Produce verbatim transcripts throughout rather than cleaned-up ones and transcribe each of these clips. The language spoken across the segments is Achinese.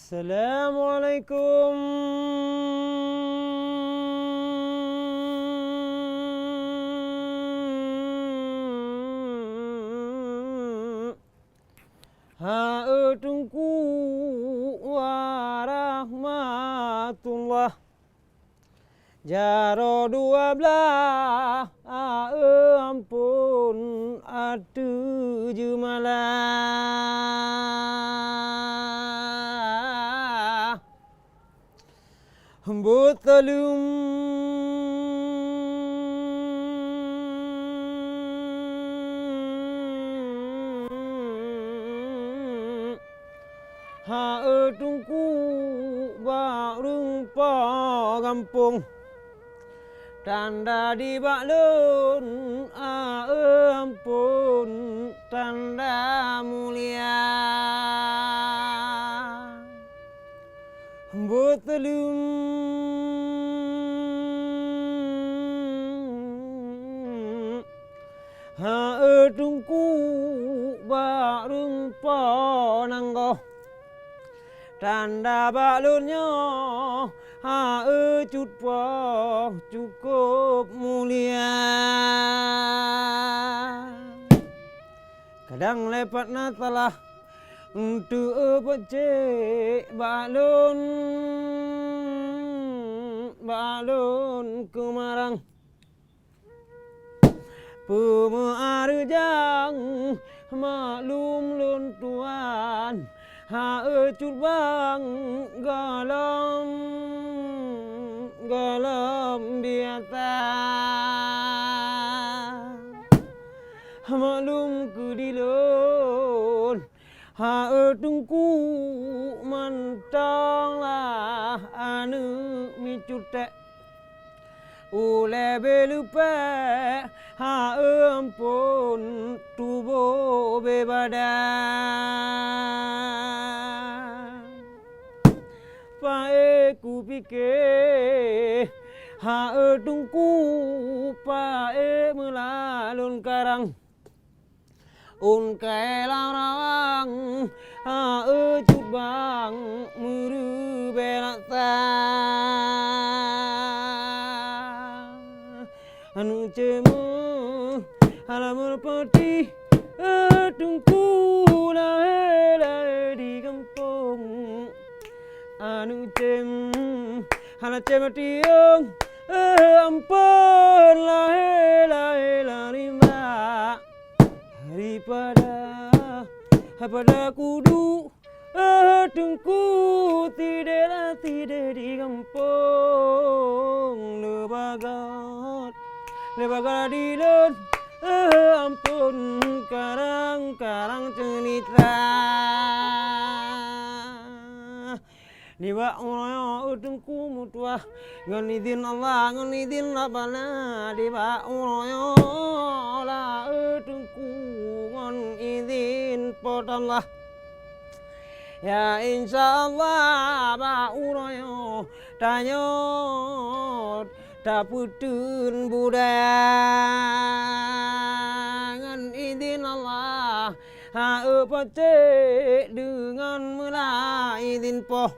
Assalamualaikum hae Teungku warahmatullah. Jaroe dua blaih, ae ampon ateueh jeumala. Beuteuleueng hae Teungku bak rueng po gampông. Tanda di bak lôn, ae ampon, tanda mulia. Beuteuleueng hae Teungku bak rueng po nanggoe. Tanda bak lôn nyoe, hae cut po cukôp mulia. Kadang lé pat na salah, eunteuk peucék bak lôn, bak lôn keumarang. Peue meuareujang maklum lôn tuan, hae cut bang gohlom, gohlom biasa. Maklum keu dilôn, hae Teungku mantong lah aneuëk micut tée. Ulée bé leupée, hae ampôn, tuboh bé bada. Paé kupike, hae Teungku, paé meulalôn karang. Ôn kayée lam rawang, hae cut bang meureubeue laksa. Aneuëk ceumeue hana meureupatéh, eh, Teungku lahé-lahé di gampông. Aneuëk ceumeue hana ceumeue tiong, eh, ampôn lahé-lahé lari mak. Daripada, daripada kudu, eh, Teungku, tideh lah tideh di gampông. Neubagot, neubagot dilôn, eh, ampôn, karang-karang ceurita. Nibak uroe nyoe, eh, Teungku meutuah, ngon idhin Allah, ngon idhin Rabbana, nibak uroe nyoe, eh, Teungku, ngon idhin Po teu Allah. Ya, insya Allah, bak uroe nyoe, tanyoe tapeuteun budaya ngon idhin Allah. Hae pacék deungon meulaidhin poh.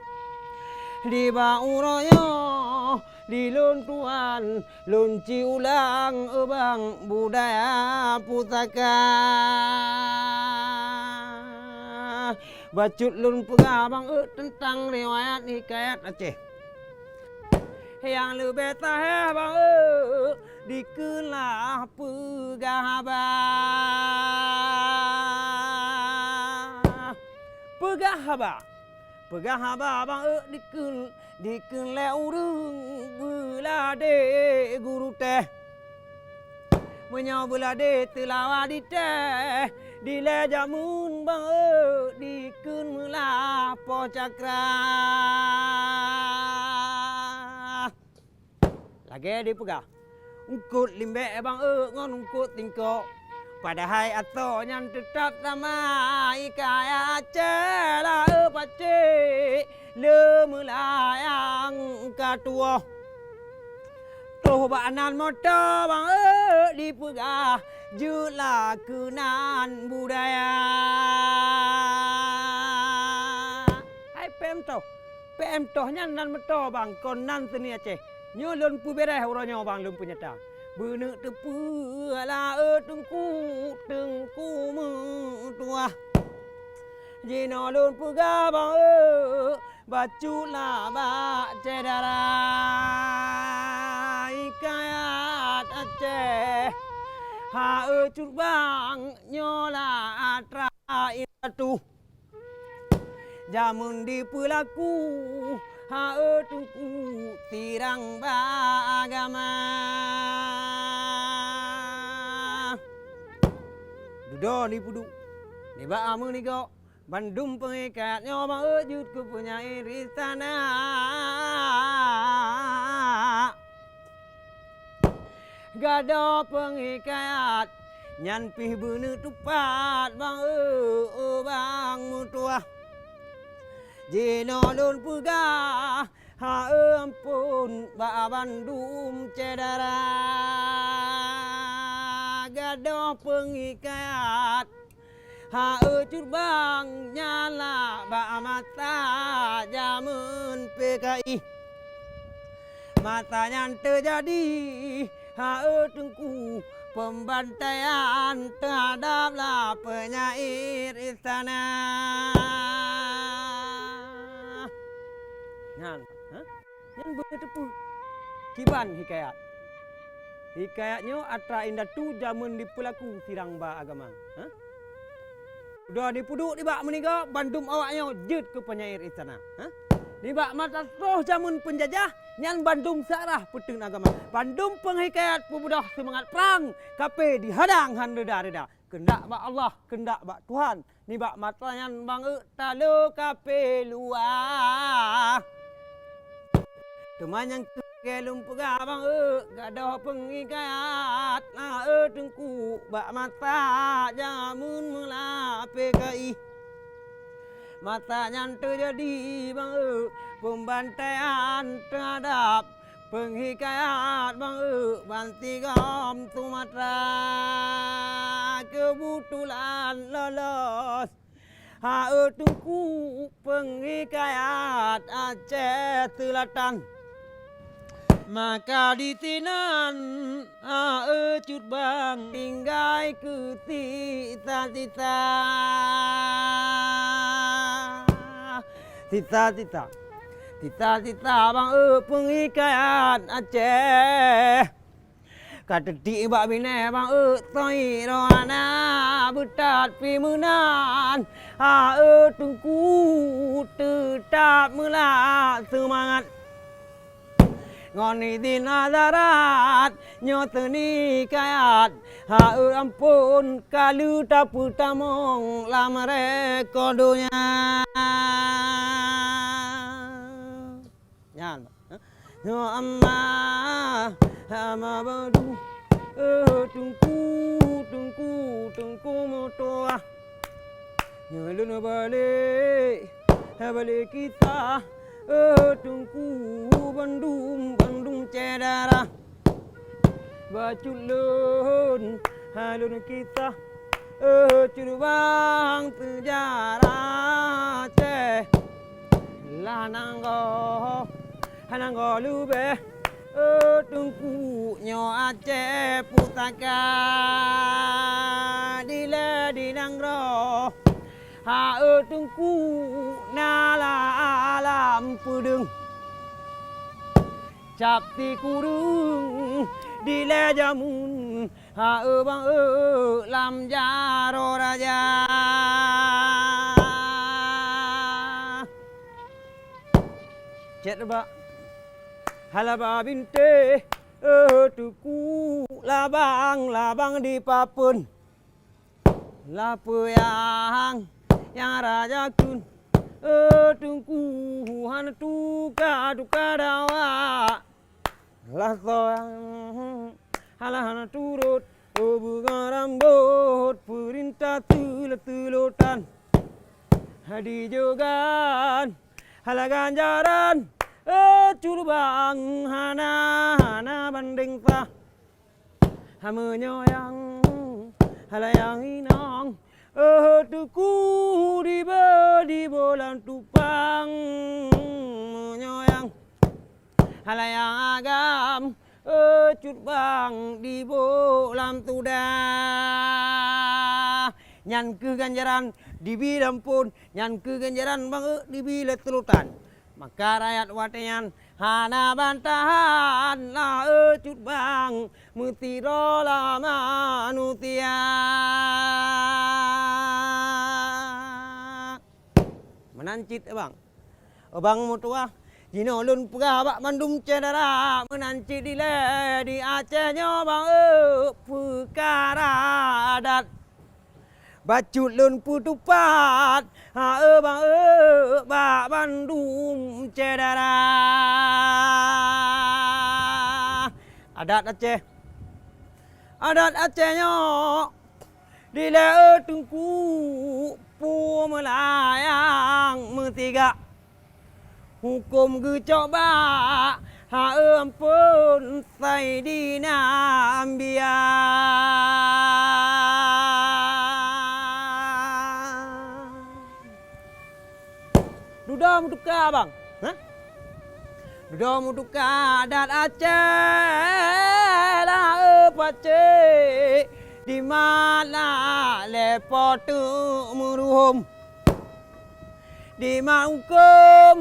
Di bak uroe nyoe, di lôn tuan, lôn ci ulang, eh, bang, budaya pusaka. Bacut lôn peugah, bang, eh, teuntang riwayat hikayat Aceh. Nyang leubeh tahe, bang, eh, dikeue lah peugah haba. Peugah haba. Peugah haba, bang, eh, dikeue, dikeue lé ureuëng beulade guru teh. Meunyoe beulade teulawa diteh, dilée jameun bang, eh, dikeue meulah Po Cakra. Lagée dipeugah, eungkot limbek bang, eh, ngon eungkot tingkok. Padahai asoe nyan teutab sama, hikayat Aceh lah, eh, pacék le meulayang ka tuwoh. Toh bak nan moto bang, eh, dipeugah jeuet lah keunan budaya. Hai pem toh, M toh nyan nan meutoh bang, kon nan seuni Aceh. Nyoe lôn peubireh uroe nyoe bang, lôn peunyata. Beuneuk teupeu laôt teungku, teungku meutuah. Jinoe lôn peugah bang, eu, bacut lah bak syedara. Hikayat Aceh, ha eu cut bang, nyoe lah atra indatu. Jameun dipeulaku, ha eu teungku, sirang bak agama. Dudoe dipeuduek nibak ameunigo, bandum peunghikayat nyoe bang eu jeuet keu peunyair istana. Gadôh peunghikayat nyan pih beuneuk tupat bang eu, bang meutuah. Jinoe lôn peugah, ha eu amphon bak bandum syedara. Gadôh peunghikayat ha eu cut bang, nyan lah bak masa jameun P K I. Masa nyan teujadi, ha eu teungku, peubantaian teuhadap lah peunyair istana. Nyan, ha? Nyan beuteupeue kiban hikayat. Hikayat nyoe atra indatu jameun dipeulaku sirang bak agama. Ha? Dudoe dipeuduek nibak meunigo, bandum awak nyoe jeuet keu peunyair istana. Ha? Nibak masa troh jameun peunjajah, nyan bandum seurah peuteun agama. Bandum peunghikayat peubeudôh seumangat prang, kaphé dihadang han reda-reda. Keundak bak Allah, keundak bak Tuhan. Nibak masa nyan bang eu talo kaphé luwah. Teuma nyang keu lôn peugah bang eu, gadôh peunghikayat na eu teungku bak masa jameun meula P K I. Masa nyan teujadi bang eu, peubantaian teuhadap peunghikayat bang eu, bansigom Sumatra. Keubeutulan lolos ha eu teungku peunghikayat Aceh Seulatan. Maka disinan ha eu cut bang tinggai keu sisa-sisa. Sisa-sisa. Sisa-sisa bang eu peunghikayat Aceh. Ka teutik bak binèh bang eu, toi roh hana beutat pih meunan. Ha eu teungku teutab meula seumangat. Ngon idhin hadarat nyoe teuningkayat, ha eu amphon ka lheueh tapeutamong lam rèkod donya. Nyan, ha? Nyoe amma, amma badu, eh, teungku, teungku, teungku meutuah. Nyoe lôn balek, balek kisah, eh, teungku bandum, bandum syedara. Bacut lôn, ha lôn kisah, eh, cut bang seujarah Aceh. Lah nanggroe, ha nanggroe leubeh, eh, teungku nyoe Aceh pusaka. Dilèe di nanggroe, ha eu teungku na lam alam peudeueng. Cap sikureueng dilèe jameun, ha eu bang eu lam jaroe raja. Cit bak halaba bintéh, eh, teungku labang-labang dipapeuen. Lapeu nyang, nyang raja kheun, eh, teungku hana tuka-tuka dawa. Lah soe nyang hana, hana turot, oh, beungarambot peurintah seulot-seulot tan. Di jogan, hala ganjaran, eh, cut bang hana, hana bandeng sah. Meunyoe nyang, hala nyang inong, eh, teungku dibeu, dibeu lam tupang. Halayang agam, eh, cut bang dibôk lam tudah. Nyan keuh ganjaran dibi lam phon, nyan keuh ganjaran bang, eh, dibi lé sulutan. Maka rakyat watée nyan hana bantahan, la, eh, cut bang meusidroe lam manusia. Meunan cit, Abang. Abang meutuah, jinoe lôn peugah bak bandum syedara, meunan cit dilée di Aceh nyoe, Bang, eh, peukara adat. Bacut lôn peutupat, ha, eh, Bang, eh, bak bandum syedara. Adat Aceh. Adat Aceh nyoe. Dilée Teungku peue meulayang meusiga, hukôm geucok bak, ha, eh, amphon Saidina Ambia. Dudoe meutuka, Bang. Hah? Dudoe meutuka adat Aceh, la, eh, pacék, di mana lé Po Teuk meuruhom. Di ma hukôm,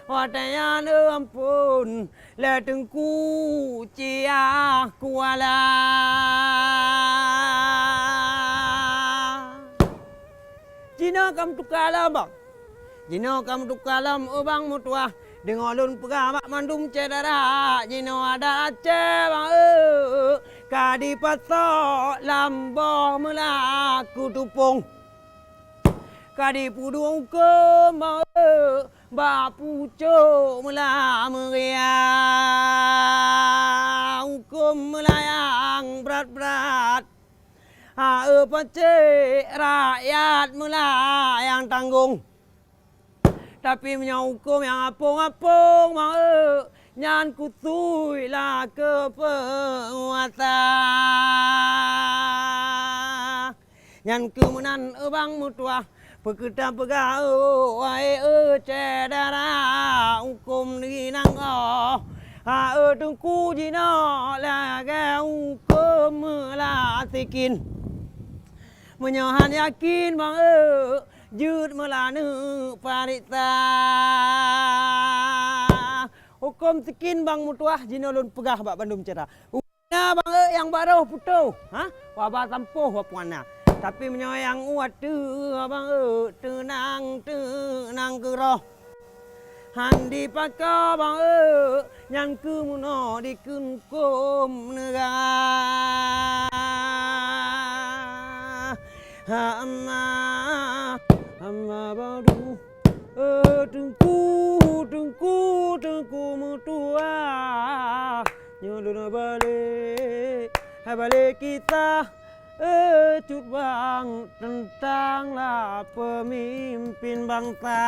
watée nyan, eh, amphon, lé Teungku Ciah Kuala. Jinoe ka meutuka lom, Bang. Jinoe ka meutuka lom, oh, Bang meutuah. Deungoe lôn peugah bak mandum syedara, jinoe adat Aceh, Bang, eh, ka dipasoe lam boh meulaku tupông. Ka dipeuduek hukôm, Bang, eh, bak pucôk meula meuria, hukôm meulayang brat-brat. Ha, eh, pacék rakyat meula nyang tanggong. Tapi meunyoe hukôm nyang apong-apong, Bang, eh, nyan khusus lah keu peunguasa. Nyan keuh meunan, eh, Bang meutuah, peu kheueh tapeugah, oh, wahé, eh, syedara, hukôm nanggroe, ha, eh, Teungku jinoe lagée hukôm meulasikin. Meunyoe han yakin, Bang, eh, jeuet meulaneuk pareksa. Hukôm sikin, Bang meutuah, jinoe lôn peugah bak bandum syedara. Na, Bang, eh, nyang barôh putôh, ha? Waba sampôh wapeuana. Tapi meunyoe nyang u ateueh, Bang, eh, teunang-teunang keu roh. Han dipaka, Bang, eh, nyan keuh meunoe dikheun hukôm neugara. Ha, amma, amma ba'du. Eh, Teungku, Teungku, Teungku meutuah, nyoe lôn balek, hai balek kisah, eh, cut bang teuntang lah peumimpin bansa.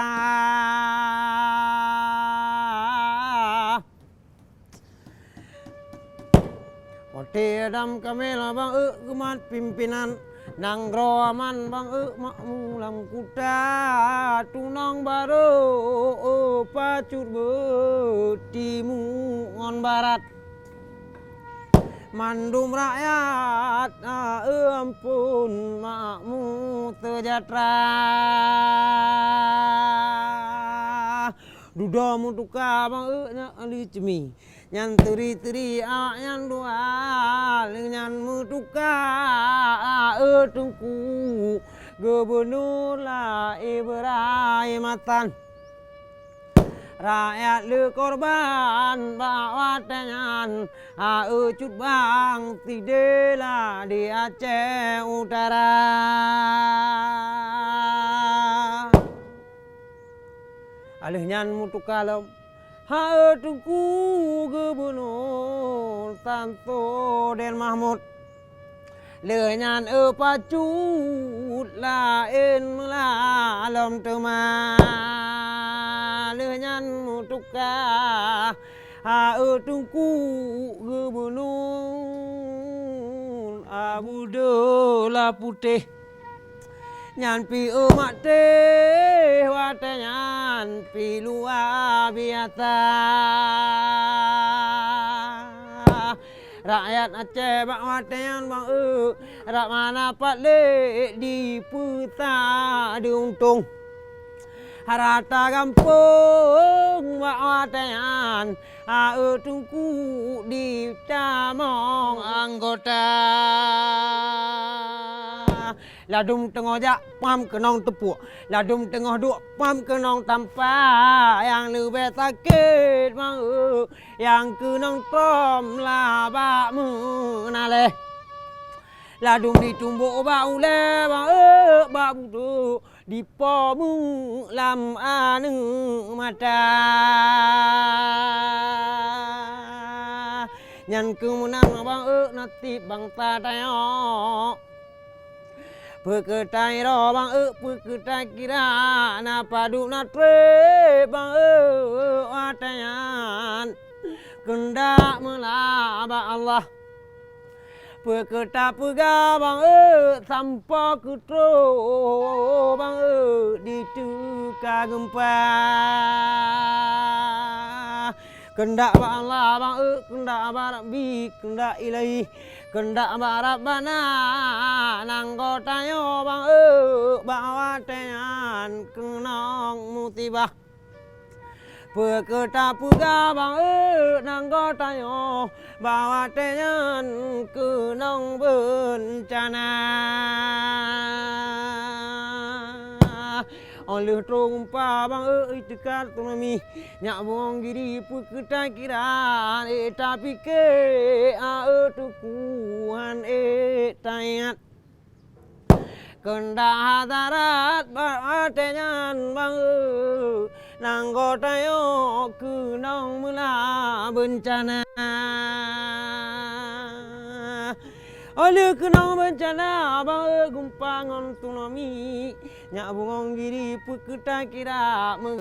Watée Adam Kamel, Bang, eh, geumat pimpénan, nanggroe aman, Bang, eh, makmu lam kuta, tunang barô, eh, pacut beuet timu ngon barat. Mandum rakyat, eh, amphon, makmu seujahtera. Dudoe meutuka, Bang, eh, nyak li ceumi. Nyan teuri-teuri awaknyan dua, lheueh nyan meutuka, eh, Teungku Gubunur lah Ibrahim Hasan. Rakyat le korban bak watée nyan, eh, cut bang sideh lah di Aceh Utara. Aleuh nyan meutuka lom, hai Teungku Gubunur Samsudin Mahmud. Lheueh nyan, eh, pacut laén meulalom teuma. Lheueh nyan meutuka, hai Teungku Gubunur Abdullah Putéh. Nyan pih eu maté watée nyan pih luwa biasa. Rakyat Aceh bak watée nyan bang eu, rab hana pat lé dipeusa diuntông. Harata gampông bak watée nyan, a eu teungku ditamong anggota. Ladum teungoh jak pam keunong teupuek, ladum teungoh duek pam keunong tampa. Nyang leubeh sakét bang eu, nyang keunong trom labak meunaleh. Ladum ditumbok bak ulée bang eu, bak budok dipomeuk lam aneuk mata. Nyan keuh meunan bang eu, naseb bansa tanyoe. Peu kheueh tairo bang eu, peu kheueh takira, na padub na treb bang eu, watée nyan keundak meulah bak Allah. Peu kheueh tapeugah bang eu, sampoe keu troh bang eu, diteuka geumpa. Keundak bak Allah bang eu, keundak bak Rabbi, keundak Ilahi, keundak bak Rabbana, nanggroe tanyoe bang eu, bak watée nyan keunong musibah. Peu kheueh tapeugah bang eu, nanggroe tanyoe bak watée nyan keunong beuncana. Óh lheueh troh geumpa bang eu, iteuka tsunami, nyak bungöng giri peu kheueh takira, ék tapike, a eu teungku han ék taingat. Keundak hadarat bak watée nyan bang eu, nanggroe tanyoe keunong meulah beuncana. Óh lheueh keunong beuncana bang eu, geumpa ngon tsunami, nyak bungöng giri peu kheueh takira,